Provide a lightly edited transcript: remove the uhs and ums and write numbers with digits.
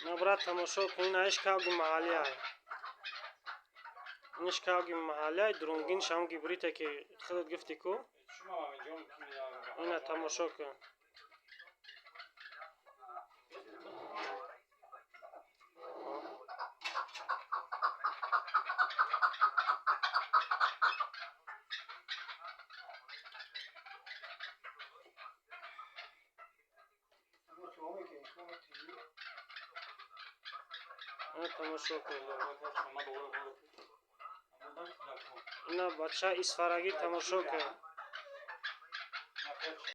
На, брат, тамошо кун, ин кавги маҳаллиай. Иниш кавги маҳаллиай, дурунгинш ҳам гибрите, ки худат гуфтӣ ку. Ина тамошо кун. Тамошо кун. Ина бача исфарагӣ, тамошо кун.